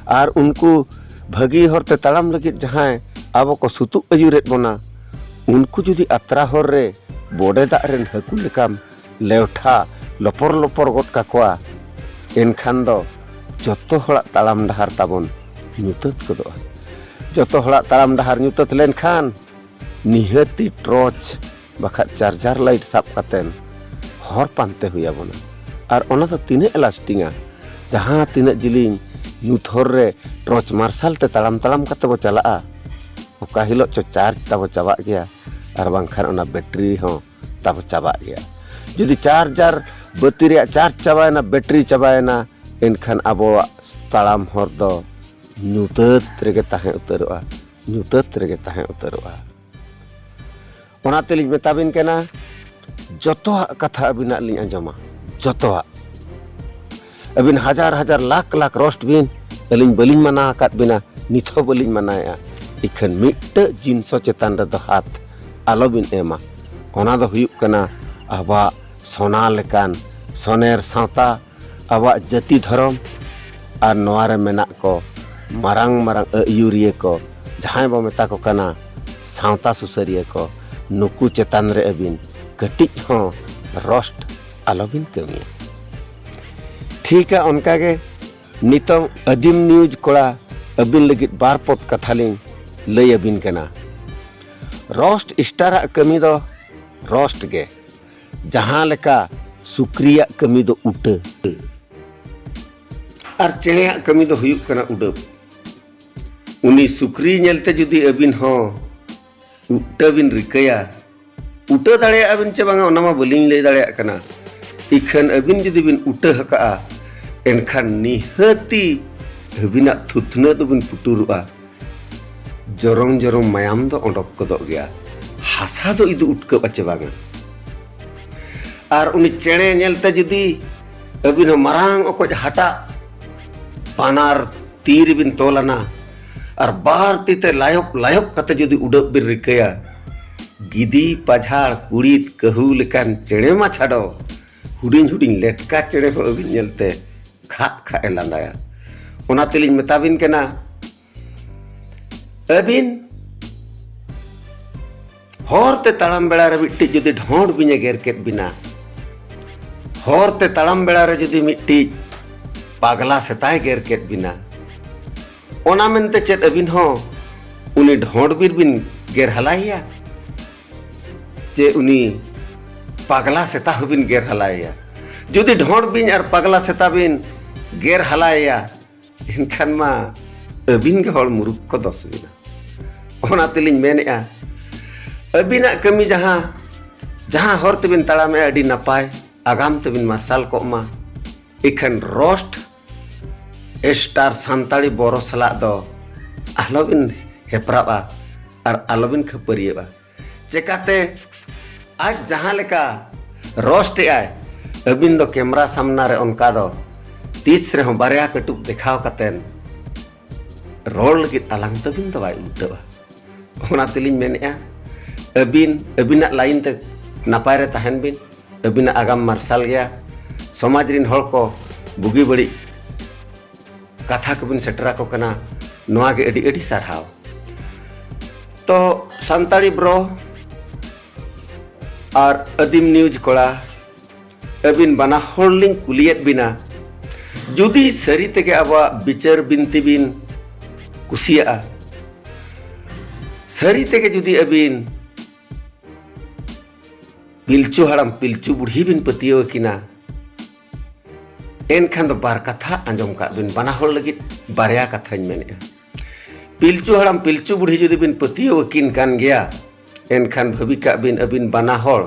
ᱟᱨ ᱩᱱᱠᱩ ᱵᱷᱟᱹᱜᱤ ᱦᱚᱨᱛᱮ ᱛᱟᱲᱟᱢ ᱞᱟᱹᱜᱤᱫ ᱡᱟᱦᱟᱸᱭ ᱟᱵᱚ ᱠᱚ ᱥᱩᱛᱩᱜ ᱟᱹᱭᱩᱨᱮᱫ ᱵᱚᱱᱟ, ᱩᱱᱠᱩ ᱡᱩᱫᱤ ᱟᱛᱨᱟ ᱦᱚᱨ ᱨᱮ ᱵᱚᱰᱮ ᱫᱟᱜ ᱨᱮᱱ ᱦᱟᱹᱠᱩ ᱞᱮᱠᱟᱢ ᱞᱮᱣᱴᱷᱟ ᱞᱚᱯᱚᱨ ᱞᱚᱯᱚᱨ ᱜᱚᱫ ᱠᱟᱠᱚᱣᱟ, ᱮᱱᱠᱷᱟᱱ ᱫᱚ ᱡᱚᱛᱚ ᱦᱚᱲᱟᱜ ᱛᱟᱲᱟᱢ ᱰᱟᱦᱟᱨ ᱛᱟᱵᱚᱱ ᱧᱩᱛᱟᱹᱛ ᱜᱚᱫᱚᱜᱼᱟ᱾ ᱡᱚᱛᱚ ᱦᱚᱲᱟᱜ ᱛᱟᱲᱟᱢ ᱰᱟᱦᱟᱨ ᱧᱩᱛᱟᱹᱛ ᱞᱮᱱᱠᱷᱟᱱ ᱱᱤᱦᱟᱹᱛᱤ ᱴᱨᱚᱪ ᱵᱟᱠᱷᱟᱡ ᱪᱟᱨᱡᱟᱨ ᱞᱟᱭᱤᱴ ᱥᱟᱵ ᱠᱟᱛᱮᱱ ᱦᱚᱨ ᱯᱟᱱᱛᱮ ᱦᱩᱭ ᱟᱵᱚᱱᱟ᱾ ᱟᱨ ᱚᱱᱟ ᱫᱚ ᱛᱤᱱᱟᱹᱜ ᱞᱟᱥᱴᱤᱝᱟ? ᱡᱟᱦᱟᱸ ᱛᱤᱱᱟᱹᱜ ᱡᱤᱞᱤᱧ ᱧᱩᱛ ᱦᱚᱨ ᱨᱮ ᱴᱨᱚᱪ ᱢᱟᱨᱥᱟᱞ ᱛᱮ ᱛᱟᱲᱟᱢ ᱛᱟᱲᱟᱢ ᱠᱟᱛᱮ ᱵᱚ ᱪᱟᱞᱟᱜᱼᱟ, ᱚᱠᱟ ᱦᱤᱞᱳᱜ ᱪᱚ ᱪᱟᱨᱡᱽ ᱛᱟᱵᱚ ᱪᱟᱵᱟᱜ ᱜᱮᱭᱟ, ᱟᱨ ᱵᱟᱝᱠᱷᱟᱱ ᱚᱱᱟ ᱵᱮᱴᱨᱤ ᱦᱚᱸ ᱛᱟᱵᱚ ᱪᱟᱵᱟᱜ ᱜᱮᱭᱟ᱾ ᱡᱩᱫᱤ ᱪᱟᱨᱡᱟᱨ ᱵᱟᱹᱛᱤ ᱨᱮᱭᱟᱜ ᱪᱟᱨᱡᱽ ᱪᱟᱵᱟᱭᱮᱱᱟ, ᱵᱮᱴᱨᱤ ᱪᱟᱵᱟᱭᱮᱱᱟ, ᱮᱱᱠᱷᱟᱱ ᱟᱵᱚᱣᱟᱜ ᱛᱟᱲᱟᱢ ᱦᱚᱨ ᱫᱚ ᱧᱩᱛᱟᱹᱛ ᱨᱮᱜᱮ ᱛᱟᱦᱮᱸ ᱩᱛᱟᱹᱨᱚᱜᱼᱟ, ᱧᱩᱛᱟᱹᱛ ᱨᱮᱜᱮ ᱛᱟᱦᱮᱸ ᱩᱛᱟᱹᱨᱚᱜᱼᱟ᱾ ᱚᱱᱟ ᱛᱮᱞᱤᱧ ᱢᱮᱛᱟᱵᱤᱱ ᱠᱟᱱᱟ, ᱡᱚᱛᱚᱣᱟᱜ ᱠᱟᱛᱷᱟ ᱟᱹᱵᱤᱱᱟᱜ ᱞᱤᱧ ᱟᱸᱡᱚᱢᱟ, ᱡᱚᱛᱚᱣᱟᱜ᱾ ᱟᱹᱵᱤᱱ ᱦᱟᱡᱟᱨ ᱦᱟᱡᱟᱨ ᱞᱟᱠᱷ ᱞᱟᱠᱷ ᱨᱳᱥᱴ ᱵᱤᱱ, ᱟᱹᱞᱤᱧ ᱵᱟᱹᱞᱤᱧ ᱢᱟᱱᱟ ᱟᱠᱟᱫ ᱵᱤᱱᱟ, ᱱᱤᱛ ᱦᱚᱸ ᱵᱟᱹᱞᱤᱧ ᱢᱟᱱᱟᱭᱮᱫᱼᱟ᱾ ᱤᱠᱷᱟᱹᱱ ᱢᱤᱫᱴᱟᱹᱜ ᱡᱤᱱᱥᱚ ᱪᱮᱛᱟᱱ ᱨᱮᱫᱚ ᱦᱟᱛ ᱟᱞᱚᱵᱤᱱ ᱮᱢᱟ᱾ ᱚᱱᱟ ᱫᱚ ᱦᱩᱭᱩᱜ ᱠᱟᱱᱟ ᱟᱵᱚᱣᱟᱜ ᱥᱚᱱᱟ ᱞᱮᱠᱟᱱ ᱥᱚᱱᱮᱨ ᱥᱟᱶᱛᱟ, ᱟᱵᱚᱣᱟᱜ ᱡᱟᱹᱛᱤ ᱫᱷᱚᱨᱚᱢ, ᱟᱨ ᱱᱚᱣᱟ ᱨᱮ ᱢᱮᱱᱟᱜ ᱠᱚ ᱢᱟᱨᱟᱝ ᱢᱟᱨᱟᱝ ᱟᱹᱭᱩᱨᱤᱭᱟᱹ ᱠᱚ, ᱡᱟᱦᱟᱸᱭ ᱵᱚ ᱢᱮᱛᱟ ᱠᱚ ᱠᱟᱱᱟ ᱥᱟᱶᱛᱟ ᱥᱩᱥᱟᱹᱨᱤᱭᱟᱹ ᱠᱚ, ᱱᱩᱠᱩ ᱪᱮᱛᱟᱱ ᱨᱮ ᱟᱹᱵᱤᱱ ᱠᱟᱹᱴᱤᱡ ᱦᱚᱸ ᱨᱳᱥᱴ ᱟᱞᱚᱵᱤᱱ ᱠᱟᱹᱢᱤᱭᱟ᱾ ᱴᱷᱤᱠᱟ, ᱚᱱᱠᱟᱜᱮ ᱱᱤᱛᱚᱝ ᱟᱹᱫᱤᱢ ᱱᱤᱭᱩᱡᱽ ᱠᱚᱲᱟ ᱟᱹᱵᱤᱱ ᱞᱟᱹᱜᱤᱫ ᱵᱟᱨ ᱯᱚᱫ ᱠᱟᱛᱷᱟ ᱞᱤᱧ ᱞᱟᱹᱭ ᱟᱹᱵᱤᱱ ᱠᱟᱱᱟ᱾ ᱨᱳᱥᱴ ᱥᱴᱟᱨᱟᱜ ᱠᱟᱹᱢᱤ ᱫᱚ ᱨᱳᱥᱴ ᱜᱮ, ᱡᱟᱦᱟᱸ ᱞᱮᱠᱟ ᱥᱩᱠᱨᱤᱭᱟᱜ ᱠᱟᱹᱢᱤ ᱫᱚ ᱩᱴᱟᱹ, ᱟᱨ ᱪᱮᱬᱮᱭᱟᱜ ᱠᱟᱹᱢᱤ ᱫᱚ ᱦᱩᱭᱩᱜ ᱠᱟᱱᱟ ᱩᱰᱟᱹᱣ᱾ ᱩᱱᱤ ᱥᱩᱠᱨᱤ ᱧᱮᱞᱛᱮ ᱡᱩᱫᱤ ᱟᱹᱵᱤᱱ ᱦᱚᱸ ᱩᱴᱟᱹ ᱵᱤᱱ ᱨᱤᱠᱟᱹᱭᱟ, ᱩᱴᱟᱹ ᱫᱟᱲᱮᱭᱟᱜᱼᱟ ᱵᱤᱱ ᱪᱮ ᱵᱟᱝᱟ, ᱚᱱᱟ ᱢᱟ ᱵᱟᱹᱞᱤᱧ ᱞᱟᱹᱭ ᱫᱟᱲᱮᱭᱟᱜ ᱠᱟᱱᱟ᱾ ᱤᱠᱷᱟᱹᱱ ᱟᱹᱵᱤᱱ ᱡᱩᱫᱤ ᱵᱤᱱ ᱩᱴᱟᱹ ᱟᱠᱟᱜᱼᱟ, ᱮᱱᱠᱷᱟᱱ ᱱᱤᱦᱟᱹᱛᱤ ᱟᱹᱵᱤᱱᱟᱜ ᱛᱷᱩᱛᱱᱟᱹ ᱫᱚᱵᱤᱱ ᱯᱩᱴᱩᱨᱚᱜᱼᱟ᱾ ᱡᱚᱨᱚᱢ ᱡᱚᱨᱚᱢ ᱢᱟᱭᱟᱢ ᱫᱚ ᱚᱰᱚᱠ ᱜᱚᱫᱚᱜ ᱜᱮᱭᱟ᱾ ᱦᱟᱥᱟ ᱫᱚ ᱤᱫᱩ ᱩᱴᱠᱟᱹᱜᱼᱟ ᱪᱮ ᱵᱟᱝᱟ? ᱟᱨ ᱩᱱᱤ ᱪᱮᱬᱮ ᱧᱮᱞᱛᱮ ᱡᱩᱫᱤ ᱟᱹᱵᱤᱱ ᱦᱚᱸ ᱢᱟᱨᱟᱝ ᱚᱠᱚᱡ ᱦᱟᱴᱟᱜ ᱵᱟᱱᱟᱨ ᱛᱤ ᱨᱮᱵᱤᱱ ᱛᱚᱞ ᱟᱱᱟ ᱟᱨ ᱵᱟᱨ ᱛᱤ ᱛᱮ ᱞᱟᱭᱚᱵ ᱞᱟᱭᱚᱵ ᱠᱟᱛᱮ ᱡᱩᱫᱤ ᱩᱰᱟᱹᱜ ᱵᱤᱱ ᱨᱤᱠᱟᱹᱭᱟ, ᱜᱤᱫᱤ, ᱯᱟᱡᱷᱟᱲ, ᱠᱩᱲᱤᱫ, ᱠᱟᱹᱦᱩ ᱞᱮᱠᱟᱱ ᱪᱮᱬᱮ ᱢᱟ ᱪᱷᱟᱰᱚ, ᱦᱩᱰᱤᱧ ᱦᱩᱰᱤᱧ ᱞᱮᱴᱠᱟ ᱪᱮᱬᱮ ᱦᱚᱸ ᱟᱹᱵᱤᱱ ᱧᱮᱞᱛᱮ ᱠᱷᱟᱜ ᱠᱷᱟᱜ ᱮ ᱞᱟᱸᱫᱟᱭᱟ᱾ ᱚᱱᱟ ᱛᱮᱞᱤᱧ ᱢᱮᱛᱟ ᱵᱤᱱ ᱠᱟᱱᱟ, ᱟᱹᱵᱤᱱ ᱦᱚᱨ ᱛᱮ ᱛᱟᱲᱟᱢ ᱵᱮᱲᱟ ᱨᱮ ᱢᱤᱫᱴᱤᱡ ᱡᱩᱫᱤ ᱰᱷᱚᱸᱰ ᱵᱤᱧ ᱮ ᱜᱮᱨ ᱠᱮᱫ ᱵᱤᱱᱟ, ᱦᱚᱨ ᱛᱮ ᱛᱟᱲᱟᱢ ᱵᱮᱲᱟ ᱨᱮ ᱡᱩᱫᱤ ᱢᱤᱫᱴᱤᱡ ᱯᱟᱜᱽᱞᱟ ᱥᱮᱛᱟᱭ ᱜᱮᱨ ᱠᱮᱫ ᱵᱤᱱᱟ, ᱚᱱᱟ ᱢᱮᱱᱛᱮ ᱪᱮᱫ ᱟᱹᱵᱤᱱ ᱦᱚᱸ ᱩᱱᱤ ᱰᱷᱚᱸᱰ ᱵᱤᱨ ᱵᱤᱱ ᱜᱮᱨ ᱦᱟᱞᱟᱭᱮᱭᱟ? ᱪᱮ ᱩᱱᱤ ᱯᱟᱜᱽᱞᱟ ᱥᱮᱛᱟ ᱦᱚᱸᱵᱤᱱ ᱜᱮᱨ ᱦᱟᱞᱟᱭᱮᱭᱟ? ᱡᱩᱫᱤ ᱰᱷᱚᱸᱰ ᱵᱤᱧ ᱟᱨ ᱯᱟᱜᱽᱞᱟ ᱥᱮᱛᱟ ᱵᱤᱱ ᱜᱮᱨ ᱦᱟᱞᱟᱭᱮᱭᱟ, ᱮᱱᱠᱷᱟᱱ ᱢᱟ ᱟᱹᱵᱤᱱ ᱜᱮ ᱦᱚᱲ ᱢᱩᱨᱩᱠ ᱠᱚ ᱫᱚᱥ ᱵᱤᱱᱟ᱾ ᱚᱱᱟ ᱛᱮᱞᱤᱧ ᱢᱮᱱᱮᱫᱼᱟ, ᱟᱹᱵᱤᱱᱟᱜ ᱠᱟᱹᱢᱤ ᱡᱟᱦᱟᱸ, ᱡᱟᱦᱟᱸ ᱦᱚᱨ ᱛᱮᱵᱤᱱ ᱛᱟᱲᱟᱢᱮᱫᱼᱟ, ᱟᱹᱰᱤ ᱱᱟᱯᱟᱭ, ᱟᱜᱟᱢ ᱛᱮᱵᱤᱱ ᱢᱟᱨᱥᱟᱞ ᱠᱚᱜ ᱢᱟ᱾ ᱤᱠᱷᱟᱹᱱ ᱨᱳᱥᱴ ᱥᱴᱟᱨ ᱥᱟᱱᱛᱟᱲᱤ ᱵᱚᱨᱚ ᱥᱟᱞᱟᱜ ᱫᱚ ᱟᱞᱚᱵᱤᱱ ᱦᱮᱯᱨᱟᱣᱟ ᱟᱨ ᱟᱞᱚᱵᱤᱱ ᱠᱷᱟᱹᱯᱟᱹᱨᱤᱭᱟᱹᱜᱼᱟ᱾ ᱪᱮᱠᱟᱛᱮ ᱟᱡ ᱡᱟᱦᱟᱸ ᱞᱮᱠᱟ ᱨᱳᱥᱴ ᱮᱜᱼᱟᱭ, ᱟᱹᱵᱤᱱ ᱫᱚ ᱠᱮᱢᱨᱟ ᱥᱟᱢᱱᱟ ᱨᱮ ᱚᱱᱠᱟ ᱫᱚ ᱛᱤᱥ ᱨᱮᱦᱚᱸ ᱵᱟᱨᱭᱟ ᱠᱟᱹᱴᱩᱵ ᱫᱮᱠᱷᱟᱣ ᱠᱟᱛᱮᱱ ᱨᱚᱲ ᱞᱟᱹᱜᱤᱫ ᱟᱞᱟᱝ ᱛᱟᱹᱵᱤᱱ ᱫᱚ ᱵᱟᱭ ᱩᱞᱴᱟᱹᱣᱟ᱾ ᱚᱱᱟ ᱛᱮᱞᱤᱧ ᱢᱮᱱᱮᱫᱼᱟ, ᱟᱹᱵᱤᱱ ᱟᱹᱵᱤᱱᱟᱜ ᱞᱟᱭᱤᱱ ᱛᱮ ᱱᱟᱯᱟᱭ ᱨᱮ ᱛᱟᱦᱮᱱ ᱵᱤᱱ᱾ ᱟᱹᱵᱤᱱᱟᱜ ᱟᱜᱟᱢ ᱢᱟᱨᱥᱟᱞ ᱜᱮᱭᱟ᱾ ᱥᱚᱢᱟᱡᱽ ᱨᱤᱱ ᱦᱚᱲ ᱠᱚ ᱵᱩᱜᱤ ᱵᱟᱹᱲᱤᱡ ᱠᱟᱛᱷᱟ ᱠᱚᱵᱤᱱ ᱥᱮᱴᱮᱨ ᱟᱠᱚ ᱠᱟᱱᱟ, ᱱᱚᱣᱟ ᱜᱮ ᱟᱹᱰᱤ ᱟᱹᱰᱤ ᱥᱟᱨᱦᱟᱣ᱾ ᱛᱚ ᱥᱟᱱᱛᱟᱲᱤ ᱵᱨᱚ ᱟᱨ ᱟᱹᱫᱤᱢ ᱱᱤᱭᱩᱡᱽ ᱠᱚᱲᱟ, ᱟᱹᱵᱤᱱ ᱵᱟᱱᱟ ᱦᱚᱲ ᱞᱤᱧ ᱠᱩᱞᱤᱭᱮᱫ ᱵᱤᱱᱟ, ᱡᱩᱫᱤ ᱥᱟᱹᱨᱤ ᱛᱮᱜᱮ ᱟᱵᱚᱣᱟᱜ ᱵᱤᱪᱟᱹᱨ ᱵᱤᱱᱛᱤ ᱵᱤᱱ ᱠᱩᱥᱤᱭᱟᱜᱼᱟ, ᱥᱟᱹᱨᱤ ᱛᱮᱜᱮ ᱡᱩᱫᱤ ᱟᱹᱵᱤᱱ ᱯᱤᱞᱪᱩ ᱦᱟᱲᱟᱢ ᱯᱤᱞᱪᱩ ᱵᱩᱲᱦᱤ ᱵᱤᱱ ᱯᱟᱹᱛᱭᱟᱹᱣ ᱟᱹᱠᱤᱱᱟ, ᱮᱱᱠᱷᱟᱱ ᱫᱚ ᱵᱟᱨ ᱠᱟᱛᱷᱟ ᱟᱸᱡᱚᱢ ᱠᱟᱜ ᱵᱤᱱ, ᱵᱟᱱᱟ ᱦᱚᱲ ᱞᱟᱹᱜᱤᱫ ᱵᱟᱨᱭᱟ ᱠᱟᱛᱷᱟᱧ ᱢᱮᱱᱮᱫᱼᱟ᱾ ᱯᱤᱞᱪᱩ ᱦᱟᱲᱟᱢ ᱯᱤᱞᱪᱩ ᱵᱩᱲᱦᱤ ᱡᱩᱫᱤ ᱵᱤᱱ ᱯᱟᱹᱛᱭᱟᱹᱣ ᱟᱹᱠᱤᱱ ᱠᱟᱱ ᱜᱮᱭᱟ, ᱮᱱᱠᱷᱟᱱ ᱵᱷᱟᱹᱵᱤ ᱠᱟᱜ ᱵᱤᱱ, ᱟᱹᱵᱤᱱ ᱵᱟᱱᱟ ᱦᱚᱲ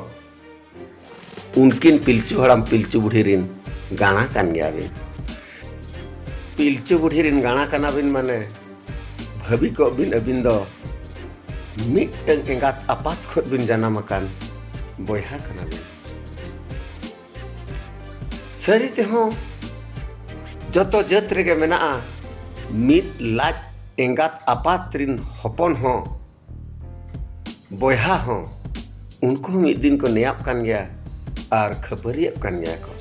ᱩᱱᱠᱤᱱ ᱯᱤᱞᱪᱩ ᱦᱟᱲᱟᱢ ᱯᱤᱞᱪᱩ ᱵᱩᱲᱦᱤ ᱨᱤᱱ ᱜᱟᱬᱟ ᱠᱟᱱ ᱜᱮᱭᱟ ᱵᱤᱱ᱾ ᱯᱤᱞᱪᱩ ᱵᱩᱲᱦᱤ ᱨᱤᱱ ᱜᱟᱬᱟ ᱠᱟᱱᱟ ᱵᱤᱱ ᱢᱟᱱᱮ, ᱵᱷᱟᱹᱵᱤ ᱠᱚᱜ ᱵᱤᱱ, ᱟᱹᱵᱤᱱ ᱫᱚ ᱢᱤᱫᱴᱟᱝ ᱮᱸᱜᱟᱛ ᱟᱯᱟᱛ ᱠᱷᱚᱱ ᱵᱤᱱ ᱡᱟᱱᱟᱢ ᱟᱠᱟᱱ ᱵᱚᱭᱦᱟ ᱠᱟᱱᱟ ᱵᱤᱱ᱾ ᱥᱟᱹᱨᱤ ᱛᱮᱦᱚᱸ ᱡᱚᱛᱚ ᱡᱟᱹᱛ ᱨᱮᱜᱮ ᱢᱮᱱᱟᱜᱼᱟ ᱢᱤᱫ ᱞᱟᱡ ᱮᱸᱜᱟᱛ ᱟᱯᱟᱛ ᱨᱤᱱ ᱦᱚᱯᱚᱱ ᱦᱚᱸ, ᱵᱚᱭᱦᱟ ᱦᱚᱸ, ᱩᱱᱠᱩ ᱦᱚᱸ ᱢᱤᱫ ᱫᱤᱱ ᱠᱚ ᱱᱮᱭᱟᱜ ᱠᱟᱱ ᱜᱮᱭᱟ ᱟᱨ ᱠᱷᱟᱹᱯᱟᱹᱨᱤᱭᱟᱹᱜ ᱠᱟᱱ ᱜᱮᱭᱟ ᱠᱚ᱾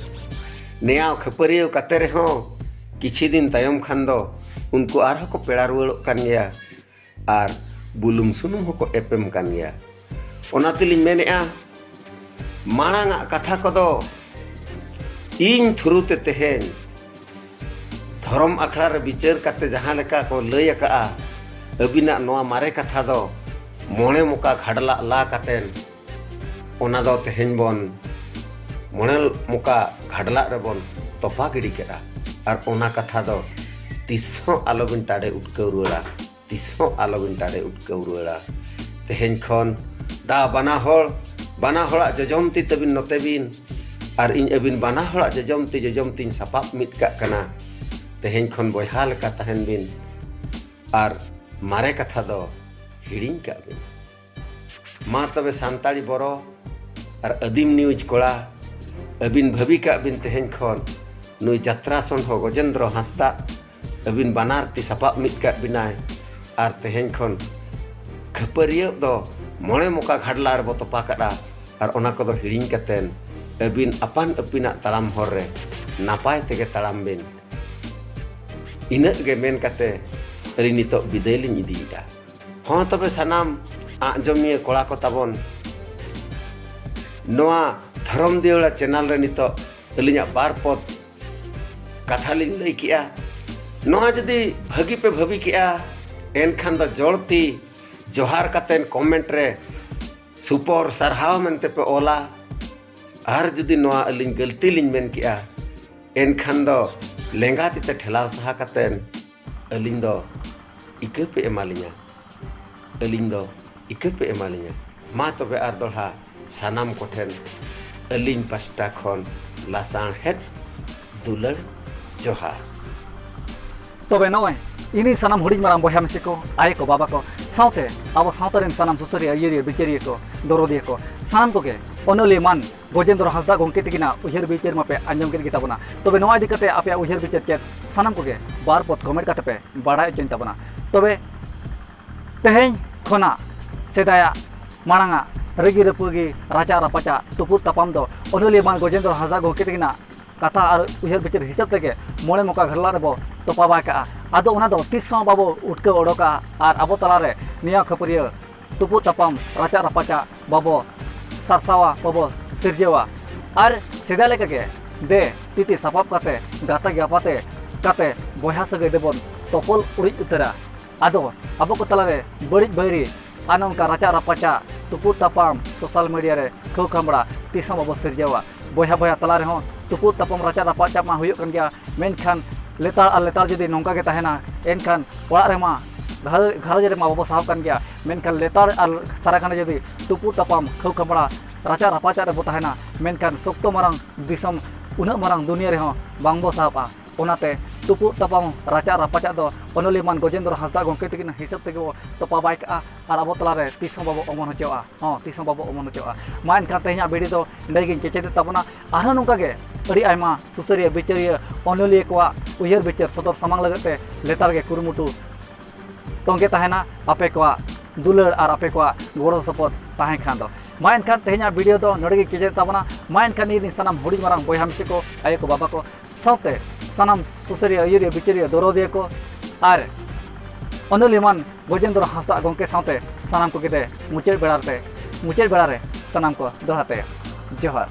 ᱱᱮᱭᱟᱣ ᱠᱷᱟᱹᱯᱟᱹᱨᱤᱭᱟᱹᱣ ᱠᱟᱛᱮ ᱨᱮᱦᱚᱸ ᱠᱤᱪᱷᱤ ᱫᱤᱱ ᱛᱟᱭᱚᱢ ᱠᱷᱟᱱ ᱫᱚ ᱩᱱᱠᱩ ᱟᱨᱦᱚᱸ ᱠᱚ ᱯᱮᱲᱟ ᱨᱩᱣᱟᱹᱲᱚᱜ ᱠᱟᱱ ᱜᱮᱭᱟ ᱟᱨ ᱵᱩᱞᱩᱝ ᱥᱩᱱᱩᱢ ᱦᱚᱸᱠᱚ ᱮᱯᱮᱢ ᱠᱟᱱ ᱜᱮᱭᱟ᱾ ᱚᱱᱟ ᱛᱮᱞᱤᱧ ᱢᱮᱱᱮᱫᱼᱟ, ᱢᱟᱲᱟᱝ ᱟᱜ ᱠᱟᱛᱷᱟ ᱠᱚᱫᱚ ᱤᱧ ᱛᱷᱨᱩ ᱛᱮ ᱛᱮᱦᱮᱧ ᱫᱷᱚᱨᱚᱢ ᱟᱠᱷᱲᱟ ᱨᱮ ᱵᱤᱪᱟᱹᱨ ᱠᱟᱛᱮ ᱡᱟᱦᱟᱸ ᱞᱮᱠᱟ ᱠᱚ ᱞᱟᱹᱭ ᱟᱠᱟᱜᱼᱟ, ᱟᱹᱵᱤᱱᱟᱜ ᱱᱚᱣᱟ ᱢᱟᱨᱮ ᱠᱟᱛᱷᱟ ᱫᱚ ᱢᱚᱬᱮ ᱢᱚᱠᱟ ᱜᱷᱟᱰᱞᱟᱜ ᱞᱟ ᱠᱟᱛᱮᱱ ᱚᱱᱟ ᱫᱚ ᱛᱮᱦᱮᱧ ᱵᱚᱱ ᱢᱚᱬᱮ ᱢᱚᱠᱟ ᱜᱷᱟᱰᱞᱟᱜ ᱨᱮᱵᱚᱱ ᱛᱚᱯᱟ ᱜᱤᱰᱤ ᱠᱮᱫᱟ᱾ ᱟᱨ ᱚᱱᱟ ᱠᱟᱛᱷᱟ ᱫᱚ ᱛᱤᱥ ᱦᱚᱸ ᱟᱞᱚᱵᱤᱱ ᱴᱟᱰᱮ ᱩᱴᱠᱟᱹᱣ ᱨᱩᱣᱟᱹᱲᱟ, ᱛᱤᱥ ᱦᱚᱸ ᱟᱞᱚᱵᱤᱱ ᱴᱟᱰᱮ ᱩᱴᱠᱟᱹᱣ ᱨᱩᱣᱟᱹᱲᱟ᱾ ᱛᱮᱦᱮᱧ ᱠᱷᱚᱱ ᱫᱟ ᱵᱟᱱᱟ ᱦᱚᱲ, ᱵᱟᱱᱟ ᱦᱚᱲᱟᱜ ᱡᱚᱡᱚᱢ ᱛᱤ ᱛᱟᱹᱵᱤᱱ ᱱᱚᱛᱮ ᱵᱤᱱ, ᱟᱨ ᱤᱧ ᱟᱹᱵᱤᱱ ᱵᱟᱱᱟ ᱦᱚᱲᱟᱜ ᱡᱚᱡᱚᱢ ᱛᱤ ᱡᱚᱡᱚᱢ ᱛᱤᱧ ᱥᱟᱯᱟᱵ ᱢᱤᱫ ᱠᱟᱜ ᱠᱟᱱᱟ᱾ ᱛᱮᱦᱮᱧ ᱠᱷᱚᱱ ᱵᱚᱭᱦᱟ ᱞᱮᱠᱟ ᱛᱟᱦᱮᱱ ᱵᱤᱱ ᱟᱨ ᱢᱟᱨᱮ ᱠᱟᱛᱷᱟ ᱫᱚ ᱦᱤᱲᱤᱧ ᱠᱟᱜ ᱵᱤᱱ᱾ ᱢᱟ ᱛᱚᱵᱮ ᱥᱟᱱᱛᱟᱲᱤ ᱵᱚᱨᱚ ᱟᱨ ᱟᱹᱫᱤᱢ ᱱᱤᱭᱩᱡᱽ ᱠᱚᱲᱟ, ᱟᱹᱵᱤᱱ ᱵᱷᱟᱹᱵᱤ ᱠᱟᱜ ᱵᱤᱱ ᱛᱮᱦᱮᱧ ᱠᱷᱚᱱ ᱱᱩᱭ ᱡᱟᱛᱨᱟ ᱥᱚᱱᱰᱷᱚ ᱜᱚᱡᱮᱱᱫᱨᱚ ᱦᱟᱸᱥᱫᱟᱜ ᱟᱹᱵᱤᱱ ᱵᱟᱱᱟᱨ ᱛᱤ ᱥᱟᱯᱟᱵ ᱢᱤᱫ ᱠᱟᱜ ᱵᱤᱱᱟᱭ, ᱟᱨ ᱛᱮᱦᱮᱧ ᱠᱷᱚᱱ ᱠᱷᱟᱹᱯᱟᱹᱨᱤᱭᱟᱹᱜ ᱫᱚ ᱢᱚᱬᱮ ᱢᱚᱠᱟ ᱜᱷᱟᱰᱞᱟ ᱨᱮᱵᱚ ᱛᱚᱯᱟ ᱠᱟᱫᱼᱟ᱾ ᱟᱨ ᱚᱱᱟ ᱠᱚᱫᱚ ᱦᱤᱲᱤᱧ ᱠᱟᱛᱮᱱ ᱟᱹᱵᱤᱱ ᱟᱯᱟᱱ ᱟᱹᱯᱤᱱᱟᱜ ᱛᱟᱲᱟᱢ ᱦᱚᱨ ᱨᱮ ᱱᱟᱯᱟᱭ ᱛᱮᱜᱮ ᱛᱟᱲᱟᱢ ᱵᱤᱱ᱾ ᱤᱱᱟᱹᱜ ᱜᱮ ᱢᱮᱱ ᱠᱟᱛᱮ ᱟᱹᱞᱤᱧ ᱱᱤᱛᱚᱜ ᱵᱤᱫᱟᱹᱭ ᱞᱤᱧ ᱤᱫᱤᱭᱮᱫᱼᱟ᱾ ᱦᱚᱸ ᱛᱚᱵᱮ ᱥᱟᱱᱟᱢ ᱟᱸᱡᱚᱢᱤᱭᱟᱹ ᱠᱚᱲᱟ ᱠᱚ ᱛᱟᱵᱚᱱ, ᱱᱚᱣᱟ ᱫᱷᱚᱨᱚᱢ ᱫᱤᱭᱟᱹᱲᱟ ᱪᱮᱱᱮᱞ ᱨᱮ ᱱᱤᱛᱚᱜ ᱟᱹᱞᱤᱧᱟᱜ ᱵᱟᱨ ᱯᱚᱫ ᱠᱟᱛᱷᱟ ᱞᱤᱧ ᱞᱟᱹᱭ ᱠᱮᱜᱼᱟ᱾ ᱱᱚᱣᱟ ᱡᱩᱫᱤ ᱵᱷᱟᱹᱜᱤ ᱯᱮ ᱵᱷᱟᱹᱵᱤ ᱠᱮᱜᱼᱟ, ᱮᱱᱠᱷᱟᱱ ᱫᱚ ᱡᱚᱲᱛᱤ ᱡᱚᱦᱟᱨ ᱠᱟᱛᱮᱱ ᱠᱚᱢᱮᱱᱴ ᱨᱮ ᱥᱩᱯᱚᱨ ᱥᱟᱨᱦᱟᱣ ᱢᱮᱱᱛᱮ ᱯᱮ ᱚᱞᱟ᱾ ᱟᱨ ᱡᱩᱫᱤ ᱱᱚᱣᱟ ᱟᱹᱞᱤᱧ ᱜᱟᱹᱞᱛᱤ ᱞᱤᱧ ᱢᱮᱱ ᱠᱮᱜᱼᱟ, ᱮᱱᱠᱷᱟᱱ ᱫᱚ ᱞᱮᱸᱜᱟ ᱛᱤ ᱛᱮ ᱴᱷᱮᱞᱟᱣ ᱥᱟᱦᱟ ᱠᱟᱛᱮᱱ ᱟᱹᱞᱤᱧ ᱫᱚ ᱤᱠᱟᱹ ᱯᱮ ᱮᱢᱟᱞᱤᱧᱟ, ᱟᱹᱞᱤᱧ ᱫᱚ ᱤᱠᱟᱹ ᱯᱮ ᱮᱢᱟᱞᱤᱧᱟ᱾ ᱢᱟ ᱛᱚᱵᱮ ᱟᱨ ᱫᱚᱲᱦᱟ ᱥᱟᱱᱟᱢ ᱠᱚᱴᱷᱮᱱ ᱟᱹᱞᱤᱧ ᱯᱟᱥᱴᱟ ᱠᱷᱚᱱ ᱞᱟᱥᱟᱬᱦᱮᱫ ᱫᱩᱞᱟᱹᱲ ᱡᱚᱦᱟᱨ᱾ ᱛᱚᱵᱮ ᱱᱚᱜᱼᱚᱭ ᱤᱧ ᱥᱟᱱᱟᱢ ᱦᱩᱰᱤᱧ ᱢᱟᱨᱟᱝ ᱵᱚᱭᱦᱟ ᱢᱤᱥᱤ ᱠᱚ, ᱟᱭᱳ ᱠᱚ, ᱵᱟᱵᱟ ᱠᱚ, ᱥᱟᱶᱛᱮ ᱟᱵᱚ ᱥᱟᱶᱛᱟ ᱨᱮᱱ ᱥᱟᱱᱟᱢ ᱥᱩᱥᱟᱹᱨᱤᱭᱟᱹ, ᱟᱹᱭᱩᱨᱤᱭᱟᱹ, ᱵᱤᱪᱟᱹᱨᱤᱭᱟᱹ ᱠᱚ, ᱫᱚᱨᱚᱫᱤᱭᱟᱹ ᱠᱚ, ᱥᱟᱱᱟᱢ ᱠᱚᱜᱮ ᱚᱱᱚᱞᱤᱭᱟᱹ ᱢᱟᱱ ᱜᱚᱡᱮᱱᱫᱨᱚ ᱦᱟᱸᱥᱫᱟ ᱜᱚᱢᱠᱮ ᱛᱤᱠᱤᱱᱟᱜ ᱩᱭᱦᱟᱹᱨ ᱵᱤᱪᱟᱹᱨ ᱢᱟᱯᱮ ᱟᱸᱡᱚᱢ ᱠᱮᱫ ᱜᱮ ᱛᱟᱵᱚᱱᱟ᱾ ᱛᱚᱵᱮ ᱱᱚᱣᱟ ᱤᱫᱤ ᱠᱟᱛᱮ ᱟᱯᱮᱭᱟᱜ ᱩᱭᱦᱟᱹᱨ ᱵᱤᱪᱟᱹᱨ ᱪᱮᱫ, ᱥᱟᱱᱟᱢ ᱠᱚᱜᱮ ᱵᱟᱨ ᱯᱚᱫ ᱠᱚᱢᱮᱱᱴ ᱠᱟᱛᱮ ᱯᱮ ᱵᱟᱲᱟᱭ ᱦᱚᱪᱚᱧ ᱛᱟᱵᱚᱱᱟ᱾ ᱛᱚᱵᱮ ᱛᱮᱦᱮᱧ ᱠᱷᱚᱱᱟᱜ ᱥᱮᱫᱟᱭᱟᱜ ᱢᱟᱲᱟᱝᱟᱜ ᱨᱟᱹᱜᱤ ᱨᱟᱹᱯᱩᱜᱤ, ᱨᱟᱪᱟᱜ ᱨᱟᱯᱟᱪᱟᱜ, ᱛᱩᱯᱩᱫ ᱛᱟᱯᱟᱢ ᱫᱚ ᱚᱱᱚᱞᱤᱭᱟᱹ ᱢᱟᱱ ᱜᱚᱡᱮᱱᱫᱨᱚ ᱦᱟᱸᱥᱫᱟ ᱜᱚᱢᱠᱮ ᱛᱤᱠᱤᱱᱟᱜ ᱠᱟᱛᱷᱟ ᱟᱨ ᱩᱭᱦᱟᱹᱨ ᱵᱤᱪᱟᱹᱨ ᱦᱤᱥᱟᱹᱵ ᱛᱮᱜᱮ ᱢᱚᱬᱮ ᱢᱚᱠᱟ ᱜᱷᱟᱰᱞᱟᱜ ᱨᱮᱵᱚ ᱛᱚᱯᱟ ᱵᱟᱭ ᱠᱟᱜᱼᱟ᱾ ᱟᱫᱚ ᱚᱱᱟ ᱫᱚ ᱛᱤᱥ ᱦᱚᱸ ᱵᱟᱵᱚ ᱩᱴᱠᱟᱹᱣ ᱚᱰᱚᱠᱟᱜᱼᱟ᱾ ᱟᱨ ᱟᱵᱚ ᱛᱟᱞᱟᱨᱮ ᱱᱤᱭᱟᱹ ᱠᱷᱟᱹᱯᱟᱹᱨᱤᱭᱟᱹ, ᱛᱩᱯᱩᱫ ᱛᱟᱯᱟᱢ, ᱨᱟᱪᱟᱜ ᱨᱟᱯᱟᱪᱟᱜ ᱵᱟᱵᱚ ᱥᱟᱨᱥᱟᱣᱟ, ᱵᱟᱵᱚ ᱥᱤᱨᱡᱟᱹᱣᱟ᱾ ᱟᱨ ᱥᱮᱫᱟᱭ ᱞᱮᱠᱟᱜᱮ ᱫᱮ ᱛᱤᱛᱤ ᱥᱟᱯᱟᱵ ᱠᱟᱛᱮ, ᱜᱟᱛᱮ ᱜᱟᱯᱟᱛᱮ ᱠᱟᱛᱮ ᱵᱚᱭᱦᱟ ᱥᱟᱹᱜᱟᱹᱭ ᱫᱮᱵᱚᱱ ᱛᱚᱯᱚᱞ ᱩᱲᱤᱡ ᱩᱛᱟᱹᱨᱟ᱾ ᱟᱫᱚ ᱟᱵᱚ ᱠᱚ ᱛᱟᱞᱟᱨᱮ ᱵᱟᱹᱲᱤᱡ ᱵᱟᱹᱭᱨᱤ ᱟᱨ ᱱᱚᱝᱠᱟ ᱨᱟᱪᱟᱜ ᱨᱟᱯᱟᱪᱟᱜ, ᱛᱩᱯᱩᱫ ᱛᱟᱯᱟᱢ, ᱥᱳᱥᱟᱞ ᱢᱤᱰᱤᱭᱟ ᱨᱮ ᱠᱷᱟᱹᱣ ᱠᱷᱟᱢᱲᱟ ᱛᱤᱥ ᱦᱚᱸ ᱵᱟᱵᱚ ᱥᱤᱨᱡᱟᱹᱣᱟ᱾ ᱵᱚᱭᱦᱟ ᱵᱚᱭᱦᱟ ᱛᱟᱞᱟ ᱨᱮᱦᱚᱸ ᱛᱩᱯᱩᱫ ᱛᱟᱯᱟᱢ, ᱨᱟᱪᱟᱜ ᱨᱟᱯᱟᱪᱟᱜ ᱢᱟ ᱦᱩᱭᱩᱜ ᱠᱟᱱ ᱜᱮᱭᱟ, ᱢᱮᱱᱠᱷᱟᱱ ᱞᱮᱛᱟᱲ ᱟᱨ ᱞᱮᱛᱟᱲ ᱡᱩᱫᱤ ᱱᱚᱝᱠᱟ ᱜᱮ ᱛᱟᱦᱮᱱᱟ, ᱮᱱᱠᱷᱟᱱ ᱚᱲᱟᱜ ᱨᱮᱢᱟ, ᱜᱷᱟᱨᱚᱸᱡᱽ, ᱜᱷᱟᱨᱚᱸᱡᱽ ᱨᱮᱢᱟ ᱵᱟᱵᱚ ᱥᱟᱦᱟᱣ ᱠᱟᱱ ᱜᱮᱭᱟ, ᱢᱮᱱᱠᱷᱟᱱ ᱞᱮᱛᱟᱲ ᱟᱨ ᱥᱟᱨᱟ ᱜᱷᱟᱱᱮ ᱡᱩᱫᱤ ᱛᱩᱯᱩᱫ ᱛᱟᱯᱟᱢ, ᱠᱷᱟᱹᱣ ᱠᱷᱟᱢᱲᱟ, ᱨᱟᱪᱟᱜ ᱨᱟᱯᱟᱪᱟᱜ ᱨᱮᱵᱚ ᱛᱟᱦᱮᱱᱟ, ᱢᱮᱱᱠᱷᱟᱱ ᱥᱚᱠᱛᱚ ᱢᱟᱨᱟᱝ ᱫᱤᱥᱚᱢ, ᱩᱱᱟᱹᱜ ᱢᱟᱨᱟᱝ ᱫᱩᱱᱤᱭᱟᱹ ᱨᱮᱦᱚᱸ ᱵᱟᱝᱵᱚ ᱥᱟᱦᱚᱵᱼᱟ᱾ ᱚᱱᱟᱛᱮ ᱛᱩᱯᱩᱜ ᱛᱟᱯᱟᱢ, ᱨᱟᱪᱟᱜ ᱨᱟᱯᱟᱪᱟᱜ ᱫᱚ ᱚᱱᱚᱞᱤᱭᱟᱹ ᱢᱟᱱ ᱜᱚᱡᱮᱱᱫᱨᱚ ᱦᱟᱸᱥᱫᱟ ᱜᱚᱢᱠᱮ ᱛᱟᱹᱠᱤᱱ ᱦᱤᱥᱟᱹᱵ ᱛᱮᱜᱮ ᱵᱚ ᱛᱚᱯᱟ ᱵᱟᱭ ᱠᱟᱜᱼᱟ ᱟᱨ ᱟᱵᱚ ᱛᱟᱞᱟᱨᱮ ᱛᱤᱥ ᱦᱚᱸ ᱵᱟᱵᱚ ᱚᱢᱚᱱ ᱦᱚᱪᱚᱣᱟᱜᱼᱟ᱾ ᱦᱚᱸ, ᱛᱤᱥ ᱦᱚᱸ ᱵᱟᱵᱚ ᱚᱢᱚᱱ ᱦᱚᱪᱚᱣᱟᱜᱼᱟ᱾ ᱢᱟ ᱮᱱᱠᱷᱟᱱ ᱛᱮᱦᱮᱧᱟᱜ ᱵᱷᱤᱰᱤᱭᱳ ᱫᱚ ᱱᱚᱸᱰᱮ ᱜᱤᱧ ᱠᱮᱪᱮᱫᱮᱫ ᱛᱟᱵᱚᱱᱟ᱾ ᱟᱨᱦᱚᱸ ᱱᱚᱝᱠᱟ ᱜᱮ ᱟᱹᱰᱤ ᱟᱭᱢᱟ ᱥᱩᱥᱟᱹᱨᱤᱭᱟᱹ, ᱵᱤᱪᱟᱹᱨᱤᱭᱟᱹ, ᱚᱱᱚᱞᱤᱭᱟᱹ ᱠᱚᱣᱟᱜ ᱩᱭᱦᱟᱹᱨ ᱵᱤᱪᱟᱹᱨ ᱥᱚᱫᱚᱨ ᱥᱟᱢᱟᱝ ᱞᱟᱹᱜᱤᱫ ᱛᱮ ᱞᱮᱛᱟᱲ ᱜᱮ ᱠᱩᱨᱩᱢᱩᱴᱩ ᱛᱚᱸᱜᱮ ᱛᱟᱦᱮᱱᱟ ᱟᱯᱮ ᱠᱚᱣᱟᱜ ᱫᱩᱞᱟᱹᱲ ᱟᱨ ᱟᱯᱮ ᱠᱚᱣᱟᱜ ᱜᱚᱲᱚ ᱥᱚᱯᱚᱦᱚᱫ ᱛᱟᱦᱮᱸ ᱠᱷᱟᱱ ᱫᱚ᱾ ᱢᱟ ᱮᱱᱠᱷᱟᱱ ᱛᱮᱦᱮᱧᱟᱜ ᱵᱷᱤᱰᱤᱭᱳ ᱫᱚ ᱱᱚᱸᱰᱮ ᱜᱮ ᱠᱮᱪᱮᱫ ᱛᱟᱵᱚᱱᱟ᱾ ᱢᱟ ᱮᱱᱠᱷᱟᱱ ᱤᱧ ᱨᱮᱱ ᱥᱟᱱᱟᱢ ᱦᱩᱰᱤᱧ ᱢᱟᱨᱟᱝ ᱵᱚᱭᱦᱟ ᱢᱤᱥᱤ ᱠᱚ, ᱟᱭᱳ ᱠᱚ, ᱵᱟᱵᱟ ᱠᱚ, ᱥᱟᱶᱛᱮ ᱥᱟᱱᱟᱢ ᱥᱩᱥᱟᱹᱨᱤᱭᱟᱹ, ᱟᱹᱭᱩᱨᱤᱭᱟᱹ, ᱵᱤᱪᱟᱹᱨᱤᱭᱟᱹ, ᱫᱚᱨᱚᱫᱤᱭᱟᱹ ᱠᱚ ᱟᱨ ᱚᱱᱚᱞᱤᱭᱟᱹ ᱢᱟᱱ ᱜᱚᱡᱮᱱᱫᱨᱚ ᱦᱟᱸᱥᱫᱟ ᱜᱚᱢᱠᱮ ᱥᱟᱶᱛᱮ ᱥᱟᱱᱟᱢ ᱠᱚᱜᱮ ᱛᱮ ᱢᱩᱪᱟᱹᱫ ᱵᱮᱲᱟ ᱨᱮ, ᱢᱩᱪᱟᱹᱫ ᱵᱮᱲᱟ ᱨᱮ ᱥᱟᱱᱟᱢ ᱠᱚ ᱫᱚᱦᱲᱟ ᱛᱮ ᱡᱚᱦᱟᱨ᱾